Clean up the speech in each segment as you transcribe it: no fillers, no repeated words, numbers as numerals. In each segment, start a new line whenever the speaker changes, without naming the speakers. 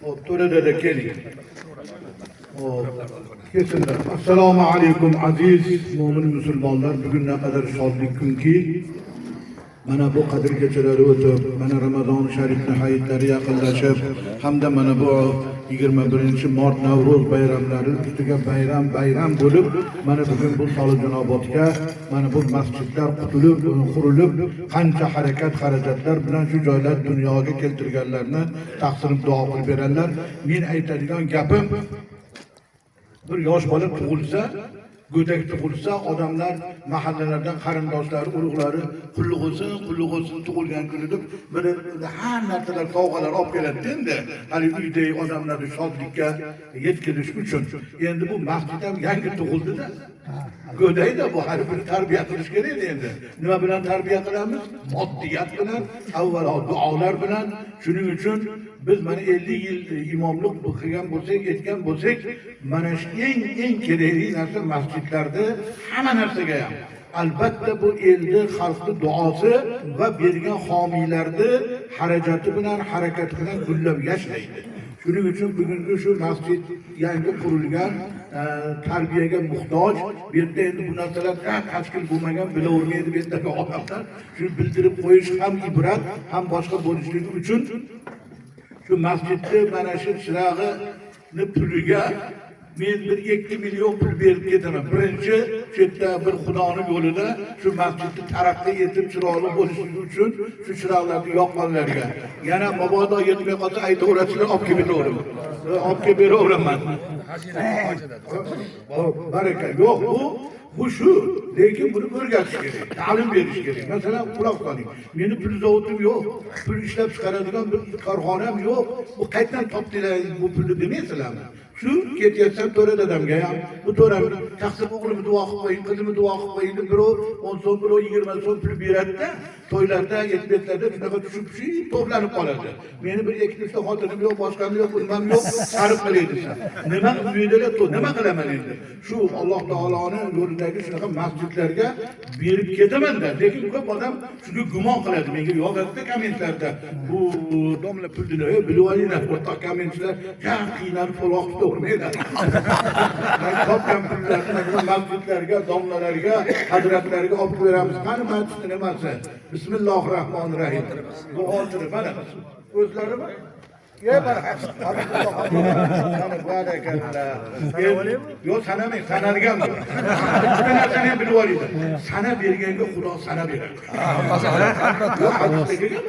Hop, To'ra dada, keling. Hop, kelsinlar. Assalomu alaykum, aziz mo'min musulmonlar. Bugun naqadar shodlik kunki, mana bu Qadr kechalari o'tib, mana Ramazon sharifni hayitlari yaqinlashib, hamda mana bu 21-mart Navro'z bayramlari ustiga bayram bayram bo'lib, mana bugun bu Solijonobodga mana bu masjidlar qutulib, qurilib, qancha harakat xarajatlar bilan shu joylar dunyoga keltirganlarni taqsirim duo qilib beradilar. Men aytadigan gapim, bir yosh bola tug'ilsa, go'dak tug'ilsa, odamlar mahallalardan qarindoshlari, urug'lari qulluq bo'lsin, qulluq bo'lsin tug'ilgan kuni deb bir har narsalar, sovg'alar olib keladi endi, haligi uydagi odamlarni shodlikka yetkazish uchun. Endi bu masjid ham yangi tug'ildida, go'dakda bu, hali buni tarbiya qilish kerak. Endi nima bilan tarbiya qilamiz? Moddiyat bilan, avvalo duolar bilan. Shuning uchun biz mana 50 yil imomlik qilgan bo'lsak, aytgan bo'lsak, mana shu eng eng kerakli narsa masjidlarda hamma narsaga ham, albatta, bu elni, xalqni duosi va bergan homiylarni xarajati bilan, harakati bilan gullab yashnaydi. Shuning uchun bugungi shu masjid yangi qurilgan, tarbiyaga muhtoj. Bu yerda endi bu narsalar tashkil bo'lmagan, bilavermaydi bu yerdagi odamlar. Shuni bildirib qo'yish ham ibrat, ham boshqa bo'lishligi uchun shu masjidni mana shu chirog'ini puliga men bir 2 million pul berib ketaman. Birinchi shu yerda bir Xudoni yo'lida shu masjidni taraqqiy etib, chiroyli bo'lishligi uchun shu chiroqlarni yoqqanlarga. Yana mabodo yetmay qolsa, aytaverasizlar, olib kelib beraveraman. Olib kelib beraveraman. Hop, baraka. Yo'q, bu shu, lekin buni o'rgatish kerak, ta'lim berish kerak. Masalan, quloq soling. Meni pul zavodim yo'q, pul ishlab chiqaradigan bir korxonam yo'q. Bu qayerdan topdinglar bu pulni demaysizlarmi? Shu ketyapsam, To'ra dadamga ham, bu To'ram taqsir, o'g'limni duo qilib qo'ying, qizimni duo qilib qo'ying deb, birov 10 so'm, birov 20 so'm pul beradida, to'ylarda, etbetlarda shunaqa tushib tushib to'planib qoladi. Meni bir ikki uchta xotinim yo'q, boshqam yo'q, nimam yo'q, sarf qilay desa, nima uydalar, nima qilaman endi? Shu Alloh taoloni yo'lidagi shunaqa masjidlarga berib ketamanda. Lekin ko'p odam shunga gumon qiladi, menga yozadida kommentlarda, bu domla pul deydi. Bilib olinglar, o'rtoq kommentchilar, qiynalib pul tutavermanglar. Man topgan pullarni mana masjidlarga, domlalarga, hazratlarga olib beramiz. Qani masjidni nimasi? Bismillohi rohmanir rohim. Buxgalteri mana o'zlarimi? Ya, mana, barakallah. Yo'q, sanamang, sanalgan bu. Bitta narsani ham bilib olinglar. Sana berganga Xudo sana beradi. Yo'q, hadisda kelgan.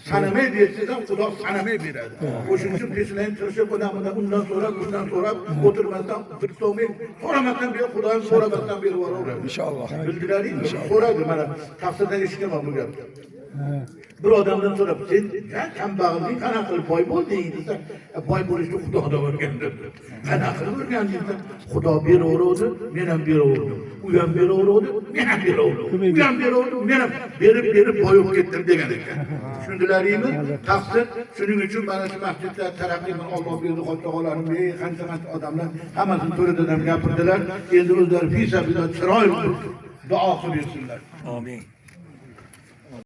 Sanamay bersangiz ham Xudo sanamay beradi. O'shuning uchun peshinani tirishib, undan undan so'rab, bundan so'rab o'tirmasdan, bir so'may so'ramasdan ber, Xudo ham so'ramasdan berib yuboraveradi.
Inshaalloh.
Bildilaringmi? So'radi, mana tafsirdan eshitaman bu gapni. Bir odamdan so'rab, sen kambag'allik qanaqa qilib boy bo'lding desa, boy bo'lishni Xudodan o'rgandim. Qanaqa qilib o'rganding desa, Xudo beraverdi, men ham beraverdim. U ham beraverdi, men ham beraverdim. U ham beraverdi, men ham berib berib boy bo'lib ketdim degan ekan. Tushundilaringmi? Taqsir. Shuning uchun mana shu masjidlar taraqqiy bilan Alloh berdi, xotog'alarim, qancha qancha odamlar hammasini To'ra dadam gapirdilar. Endi o'zlari fi sabilillah chiroyli duo qilib yursinlar.
Amin.